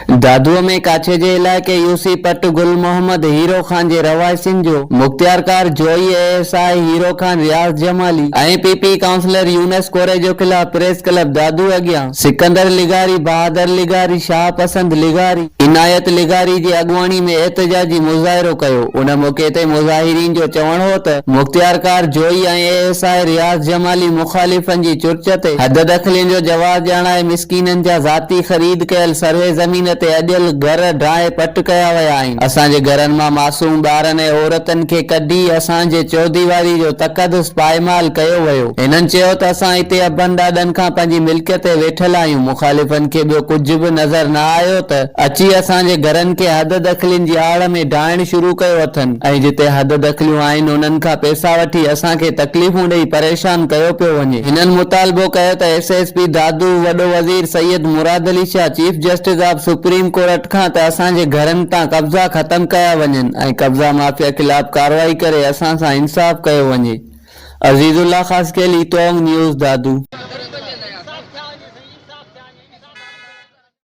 دادوء ۾ ڪاڇي جي علائقي يوسي پٽ گل محمد هيرو خان جي رهواسين جو مختيارڪار Johi A S I Hero Khan Riaz Jamali ۽ P P councillor Younis Korejo خلاف پريس ڪلب دادو اڳيان سڪندر لغاري، بهادر لغاري، شاهه پسند لغاري، عنايت لغاري جي اڳواڻي ۾ احتجاجي مظاهرو ڪيو. ان موقعي تي مظاهرين جو چوڻ هو ته مختيارڪار Johi ۽ A S I Riaz Jamali مخالفن جي چرچ تي حددخلين جو جواز ڄاڻائي مسڪينن جا ذاتي خريد ڪيل سروي زمين تي اڏيل گهر ڊاهي پٽ ڪيا ويا آهن. اسان جي گهرن مان معصوم ٻارن ۽ عورتن کي ڪڍي اسان جي چوديواري جو تقدس پائمال ڪيو ويو. هنن چيو ته اسان هتي ابن ڏاڏن کان پنهنجي ملڪيت تي ويٺل آهيون، مخالفن کي ٻيو ڪجهه به نظر نه آيو ته اچي اسان جي گهرن کي حد دخلين جي آڙ ۾ ڊاهڻ شروع ڪيو اٿن ۽ جتي حد دخليون آهن انهن کان پئسا وٺي اسان کي تڪليفون ڏئي پريشان ڪيو پيو وڃي. هنن مطالبو ڪيو ته ايس ايس پي دادو، وڏو وزير Syed Murad Ali Shah, chief justice of supreme court کان ته اسان جي گهرن تان قبضا ختم ڪيا وڃن ۽ قبضا مافيا خلاف ڪارروائي ڪري اسان سان انصاف ڪيو وڃي. عزيز الله خاصخيلي، ٽونگ نيوز، دادو.